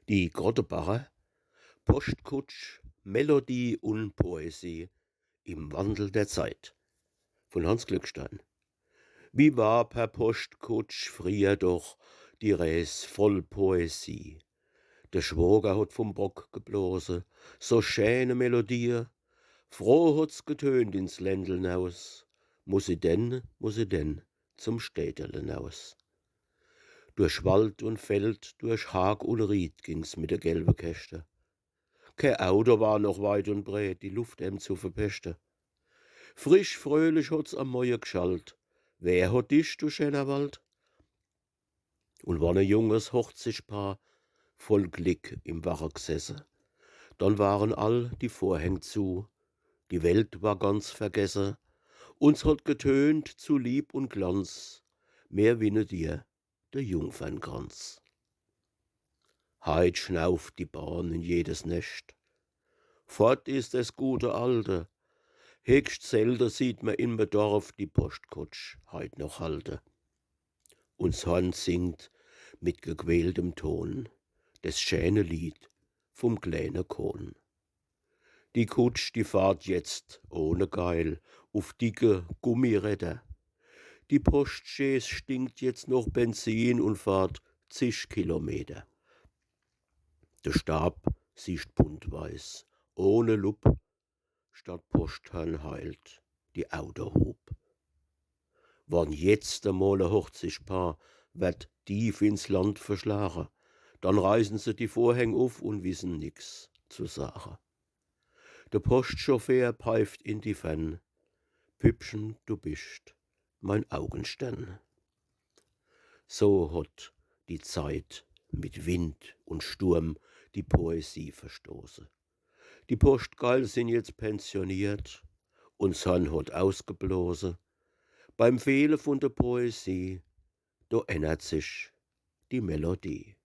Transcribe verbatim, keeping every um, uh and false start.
Die Grottebacher Poschtkutsch, Melodie und Poesie im Wandel der Zeit von Hanns Glückstein. Wie war per Poschtkutsch frieher doch die Rees voll Poesie. De Schwoger hot vum Bock geblose so schäne Melodie. Froh hot's getönt ins Ländel naus. Muss i denn, muss i denn zum Städtele naus. Durch Wald und Feld, durch Hag und Ried ging's mit de gelbe Käschte. Ke Auto war noch weit und breit, die Luft em zu verpeschte. Frisch, fröhlich hot's am Moie gschallt. Wer hot dich, du schäner Wald? Und wann e junges Hochzigpaar voll Glick im Wache gsesse, dann waren all die Vorhäng zu. Die Welt war ganz vergesse, und 's hot getönt zu Lieb und Glanz: Mer winne dir de Jungfernkranz. Heit schnauft die Bahn in jedes Nescht. Fort is des gute Alte. Hegscht selde sieht mer in me Dorf die Poschtkutsch heit noch halte. Und 's Horn singt mit gequältem Ton des schäne Lied vum kläne Kohn. Die Kutsch, die fahrt jetzt ohne Geil uf dicke Gummiräder. Die Poschtschees stinkt jetzt noch Benzin und fahrt zig Kilometer. De Staab siecht buntweiß, ohne Lupp, statt Poschthörn heilt die Autohup. Wann jetzt emol e Hochzigpaar werd tief ins Land verschlage, dann reißen se die Vorhäng uf und wissen nix zu sage. De Poschtchauffeur peift in die Fern: Püppchen, du bischt mein Augenstern. So hot die Zeit mit Wind und Sturm die Poesie verstoße. Die Poschtgeil sin jetzt pensioniert und 's Horn hot ausgeblose. Beim Fehle vun de Poesie, do ändert sich die Melodie.